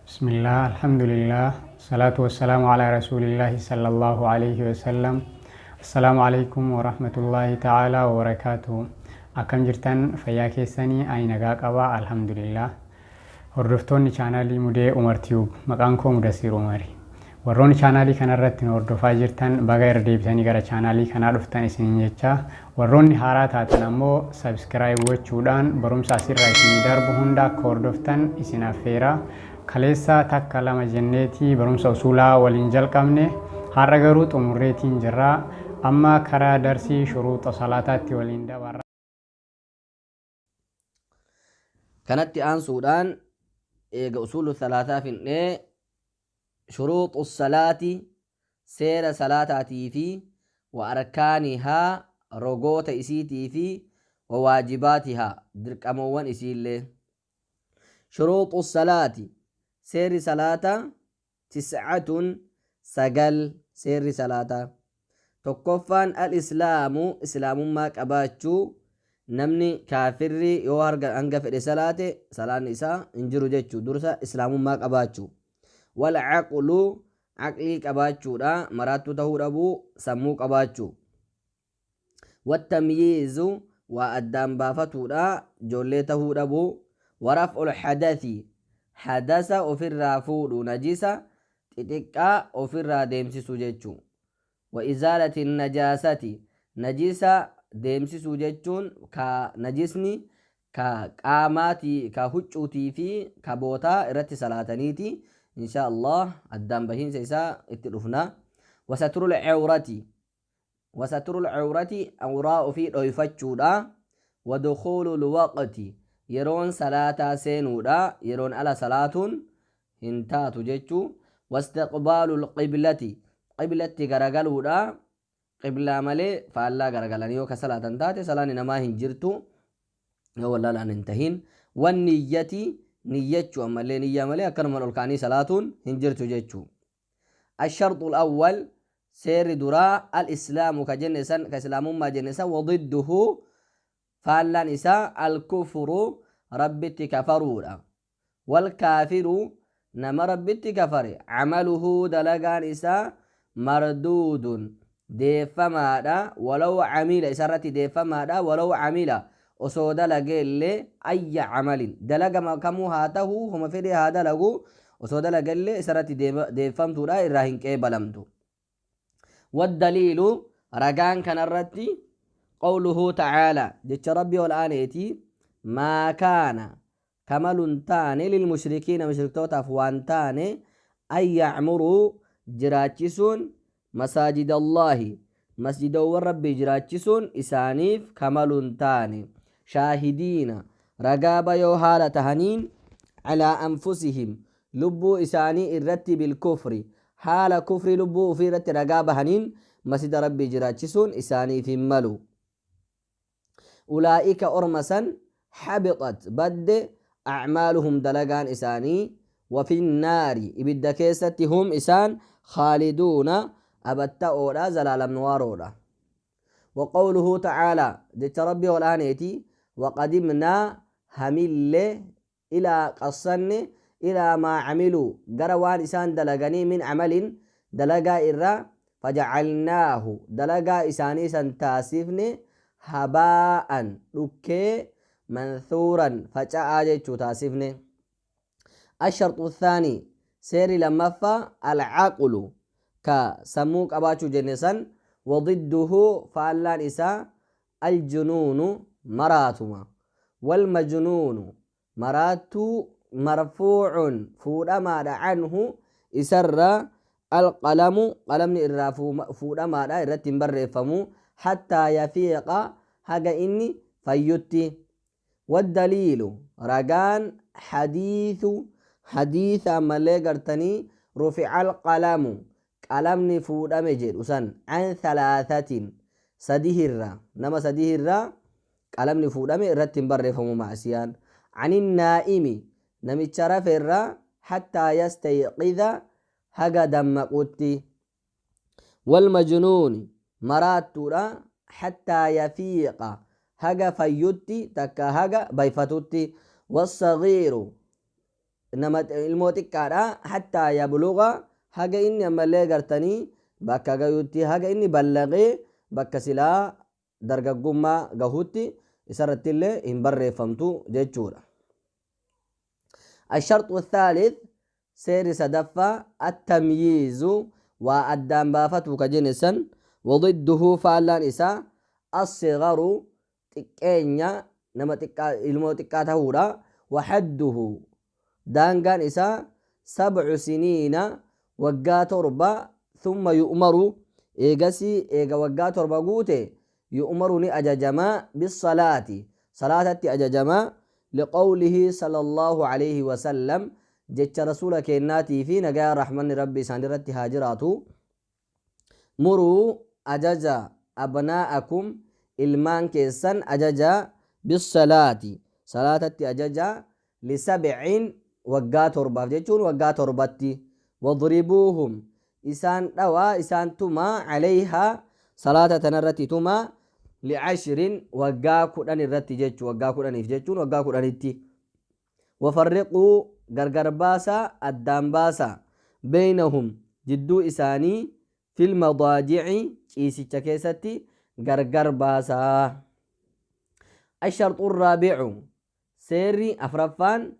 Bismillah, alhamdulillah, salaatu wassalaamu ala rasuulillahi sallallahu alayhi wasallam. Assalaamu alaikum warahmatullahi ta'ala wabarakaatuhu. Akkam jirtan, fayyaa keessanii? Ani nagaa qaba, alhamdulillah. Hordoftoonni chaanaalii Mudee Umar Tube, maqaan koo Mudasiir Umari. Warroonni chaanaalii kanarratti nu hordofaa jirtan, baga irra deebitanii gara chaanaalii kanaa dhuftan isiniin jecha, warroonni haaraa taatan ammoo subscribe gochuudhaan barumsa asirraa isinii darbu hunda akka hordoftan isin affeera. Kaleessa takka lama jenneetii barumsa usuulaa waliin jalqabne, har'a garuu xumurreetiin jirra. Amma karaa darsii shuruuxa salaataatti waliin dabarra. Kanatti aansuudhaan, eega usuulu salaataa finnee, shuruuxu salaati, seera salaataatii fi wa arkaanihaa, rogoota isiitii fi wa waajibaatihaa, dirqamowwan isiillee. Shuruuxu salaati, seerri salaataa, tiscatun, 9 seerri salaataa. Tokkoffaan al-islaamu, islaamummaa qabaachuu. Namni kaafirri yoo hanga fedhe salaate, salaanni isaa hin jiru jechuu. Dursa islaamummaa qabaachuu. Wal caqlu, aqlii qabaachuudha, maraattuu tahuu dhabuu, sammuu qabaachuu. Wattamyiizu, waa addaan baafatuudha, ijoollee tahuu dhabuu. Waraf'ul hadathi, hadasa ofirraa fuudhu, najisa xixiqqaa ofirraa deemsisuu jechuu. Wa izaalati najaasati, najisa deemsisuu jechuun ka najisni ka qaamaati, ka huccuutii fi ka bootaa irratti salaataniiti. Insha Allah addaan bahiinsa isaa itti dhufna. Wasatrul cawrati, wasatrul cawrati, awraa ofii dhoyfachuudha. Wadukuulul waqti, yeroon salaataa seenuudha, yeroon ala salaatuun hin taatu jechuu. Wastiqbaalul qiblati, qiblatti garagaluudha. Qiblaa malee faallaa garagalanii yoo ka salaatan taate, salaanni namaa hin jirtu, yoo wallaalaan hin tahin. Wanniyyati, niyyachuu ammallee, niyyaa malee akkanumaan ol ka'anii salaatuun hin jirtu jechuu. Asharxul awwal, seerri duraa, al islaamu ka jenne san, ka islaamummaa jenne san. Wadidduhu, faallaan isaa, al kufru, Rabbitti kafaruudha. Wal kaafiru, nama Rabbitti kafare, camaluhu, dalagaan isaa, marduudun, deeffamaadha, walaw camila, isarratti deeffamaadha, walaw camila, osoo dalageellee, ayya camalin, dalagama kamuu haa tahuu, homa fedhee haa dalagu, osoo dalagellee isarratti deeffamtuudha, irraa hin qeebalamtu. Waddaliilu, ragaan kanarratti, qawluhu ta'aalaa, jecha Rabbii ol aaneeti: maa kaana, kamalun taane, lilmushrikiina, mushriktootaaf waan taane, an yacmuruu, jiraachisuun, masaajidallaahi, masjidowwan Rabbii jiraachisuun isaaniif kamalun taane, shaahidiina, ragaa bayoo haala tahaniin, calaa anfusihim, lubbuu isaanii irratti, bilkufri, haala kufrii lubbuu ufii irratti ragaa bahaniin masjida Rabbii jiraachisuun isaaniif hin malu. Ulaa'ika, orma san, habixat, badde, acmaaluhum, dalagaan isaanii, wafinnaari, ibidda keessatti, hum, isaan, khaaliduuna, abatta'oodha, zalaalamnwaaroodha. Waqawluhu ta'aalaa, jecha Rabbii ol aaneeti: waqadimnaa, hamille, ilaa, qassanne, ilaa maa camiluu, gara waan isaan dalaganii, min camalin, dalagaa irraa, fajacalnaahu, dalagaa isaanii san taasifne, habaa'an, dhukkee, manthuuran, faca'aa jechuu taasifne. Asharxu thaanii, seerri lammaffaa, alcaqlu, ka sammuu qabaachuu jenne san. Wadidduhu, faallaan isaa, aljunuunu, maraatuma. Walmajnuunu, maraattuu, marfuucun, fuudhamaadha, canhu, isarraa, alqalamu, qalamni irraa fuudhamaadha, irratti hin barreeffamu, hattaa yafiiqa, haga inni fayyutti. Waddaliilu, ragaan, hadiisu, hadiisa ammallee gartanii, rufica alqalamu, qalamni fuudhame jedhu san, can thalaasatin, sadihirra, nama sadihirra qalamni fuudhame, irratti hin barreeffamu macsiyaan. Caninnaa'imi, namicha raferra, hattaa yastayqida, haga dammaqutti. Walmajnuuni, maraattuudha, hattaa yafiiqa, haga fayyutti takka haga bayfatutti. Wassagiiru Nama ilmoo xiqqaadha. Hattaa yabluga, haga inni ammallee gartanii bakka gayutti, haga inni ballaqee bakka silaa dargaggummaa gahutti isarratti illee hin barreeffamtu jechuudha. الشرط الثالث، سير سدفة، التمييز، وأدام بافتو كجنسا، وضده فالان إسا الصغر، تكينيا نما تكا إلمو تكا تهورا. وحده دانغان إسا 7 سنين، waggaa 7. ثم يؤمر، eegasii eega waggaa 7 guute، يؤمر ni ajajamaa، بالصلاة، salaatatti ajajamaa. لقوله صلى الله عليه وسلم، jecha rasuula kennaatii fi nagaa rahmanni rabbi isaan irratti haa jiraatu: مروا، ajaja، أبناءكم، ilmaan keessan ajaja، بالصلاة، salaatatti ajaja، لسبع، waggaa 7f jechuun waggaa 7tti، واضربوهم، isaan dhawaa, isaan tumaa، عليها، salaata tanarratti tumaa، لعشر، waggaa 10 irratti jechuu, waggaa 10f jechuun waggaa 10tti. وفرقوا، gargar baasa, addaan baasa، بينهم، jidduu isaanii، في المضاجع، ciisicha keessatti gargar baasaa. الشرط الرابع، seerri afraffaan،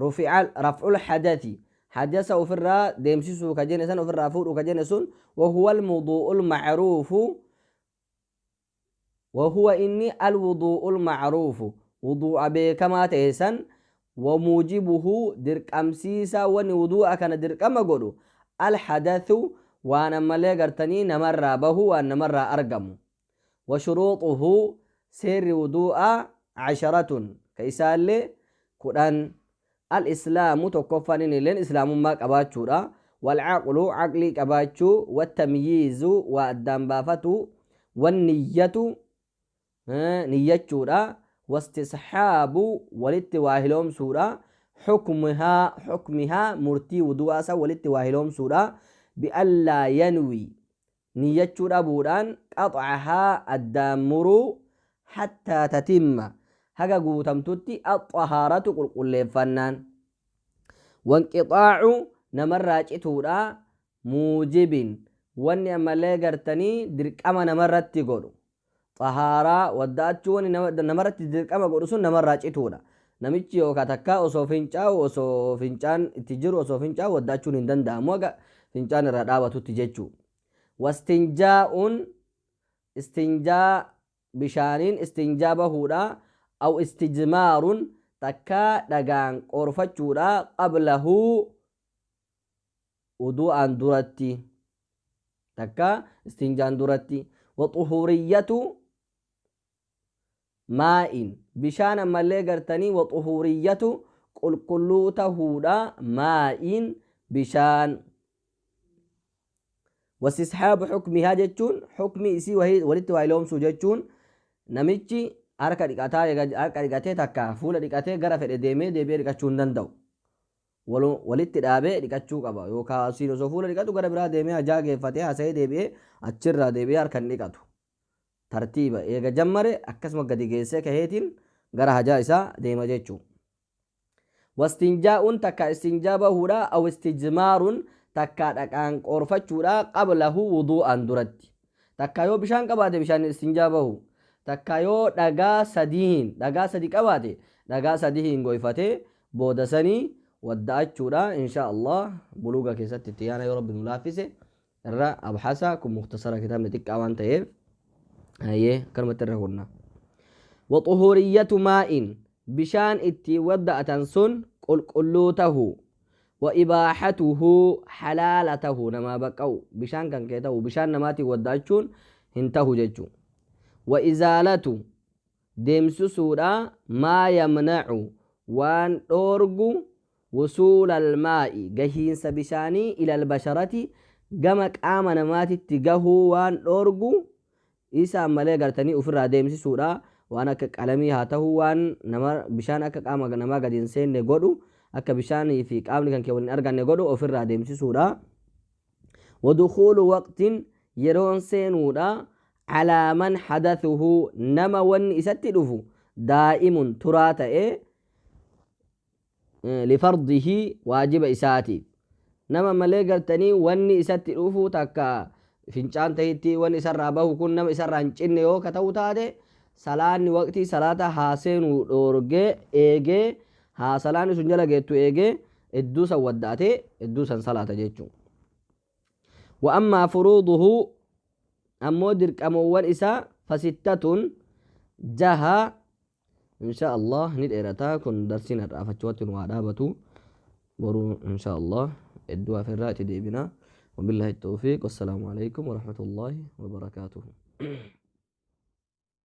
رفع رفع الحدث، حدث ofirraa deemsisuu ka jenne san, ofirraa fuudhuu ka jenne sun. وهو الوضوء المعروف، وهو إني الوضوء المعروف، وضوء beekamaa ta'e san. وموجبه، dirqamsiisa wani wudu'a kana dirqama godhu، الحدث، waan ammallee gartanii namarraa bahu, waan namarraa argamu. وشروطه، seerri wudu'a، عشرة، ka isaallee 10. الإسلام، tokkoffaan inni illeen islaamummaa qabaachuudha. والعقل، caqlii qabaachuu. والتمييز، waa addaan baafatu. والنية، niyyachuudha. واستصحاب، walitti waa hiloomsuudha. حكمها، حكمها، murtii wudu'aa san walitti waa hiloomsuudha. بألا ينوي، niyyachuu dhabuudhaan، قطعها، addaan muruu، حتى تتم، haga guutamtutti، الطهارة، qulqulleeffannaan. وانقطاع، namarraa cituudha، موجب، wanni ammallee gartanii dirqama namarratti godhu, xahaaraa wadda'achuu, wanni namarratti dirqama godhu sun namarraa cituudha. Namichi yookaan takka osoo fincaa'u, osoo fincaan itti jiru, osoo fincaa'u wadda'achuun hin danda'amu haga fincaan irraa dhaabatutti jechuu. واستنجاء، istinjaa, bishaaniin istinjaa bahuudha. أو استجمار، takka dhagaan qoorfachuudha. قبله، wudu'aan duratti, takka istinjaan duratti. وطهورية ماء، bishaan ammallee gartanii، وطهورية، qulqulluu tahuudha، ماء، bishaan. واستصحاب حكمها jechuun xukmi isii walitti waa iloomsuu jechuun namichi harka dhiqataa, harka dhiqatee takka fuula dhiqatee gara fedhe deemee deebi'ee dhiqachuu hin danda'u. Walitti dhaabee dhiqachuu qaba, yookaan asiin osoo fuula dhiqatu gara biraa deemee hajaa geeffatee haasa'ee deebi'ee achirraa deebi'ee harka hin dhiqatu. Tartiiba eega jammare akkasuma gadi geessee kaheetiin gara hajaa isaa deema jechuudha. واستنجاء، takka istinjaa bahuudha. أو استجمار، takka dhaqaan qoorfachuudha. قبله، wudu'aan duratti. Takka yoo bishaan qabaate bishaan istinjaa bahu, takka yoo dhagaa sadiin, dhagaa sadi qabaate dhagaa sadiin goyfatee booda sanii wadda'achuudha. Insha Allah buluuga keessatti itti yaana, yoo rabbi nu laaffise irra abxasa. Kun muktasara, kitaabni xiqqaa waan ta'eef hayyee akkanumatti irra kunna. وطهورية ماء، bishaan itti wadda'atan sun qulqulluu tahu. وإباحته، xalaala tahu, namaa baqqa'u, bishaan kan kee tahu, bishaan namaatiin wadda'achuun hin tahu jechuu. وإزالة، deemsisuudha، ما يمنع، waan dhoorgu، وصول الماء، gahiinsa bishaanii، إلى البشرة، gama qaama namaatitti gahuu waan dhoorgu isa ammalee gartanii ofirraa deemsisuudha. Waan akka qalamii haa ta'u, waan nama bishaan akka qaama namaa gadi hin seenne godhu, akka bishaanii fi qaamni kan kee waliin arganne godhu ofirraa deemsisuudha. ودخول وقت، yeroon seenuudha، على من حدثه، nama wanni isatti dhufu، دائم، turaa ta'e. Lifardihi waajiba isaatiif nama malee gartanii wanni isatti dhufu takka fincaan tahitti wanni isarraa bahu kun nama isarraa hin cinne yoo ka ta'u taate, salaanni waqtii salaata haa seenuu dhoorgee eegee, haa salaanni sun jala geettu eegee, idduu san wadda'atee idduu san salaata jechuu. Wa ammaa furuuduhu, ammoo dirqamoowwan isaa, fasittatun jaha. Insha Allah ni dheerataa kun darsiin har'aaf achuwatti nu haa dhaabatu. Boruu insha Allah iddoo hafirraa itti deebina. وبالله التوفيق، والسلام عليكم ورحمة الله وبركاته.